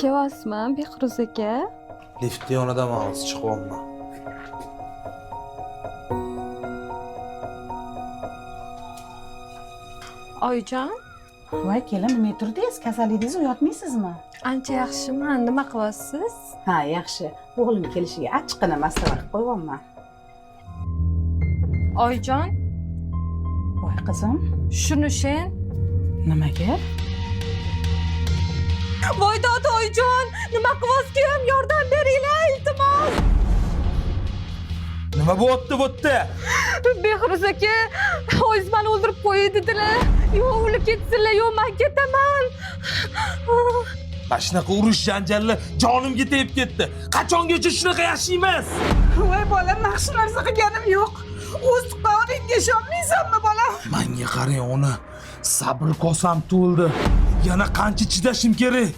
Kelyapsizmi, Behruz aka? Liftni yonidaman, hozir chiqyapman. Oyijon, Voy kelin, nima turdingiz? Kasalligingizni uyotmaysizmi? ancha yaxshiman. Nima qilyapsiz? Ha, yaxshi. O'g'lim kelishiga achchiqqina mastava qilib qo'yyapman. Oyijon, Voy qizim, shuni shen. nimaga? Voy dod oyijon, nima qilyapsiz kuyim? Yordam beringlar, iltimos. Nima bo'lyapti bu yerda? Behruz aka, o'zingiz meni o'ldirib qo'yay dedilar. Yo'q, o'lib ketsinlar, yo'q, men ketaman. Mana shunaqa urush janjallar jonimga tegib ketdi. Qachongacha shunaqa yashaymiz? Voy bolam, men hech narsa qilganim yo'q. O'z tuqqaningga ishonmaysanmi bolam? Menga qarang, ona. Sabr kosam to'ldi. Yana qancha chidashim kerak?